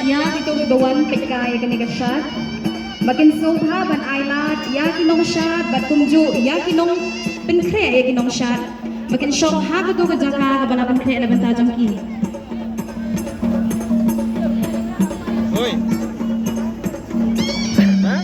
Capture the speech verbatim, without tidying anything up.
Ïa kito kiba wan peit kai ïa kane ka shad ba kin sngewbha ban ai lad ïa ki nongshad bad kumjuh ïa ki nongpynkhreh ïa ki nongshad ba kin shong ha kato ka jaka kaba la pynkhreh na bynta jong ki. Oi. Ha?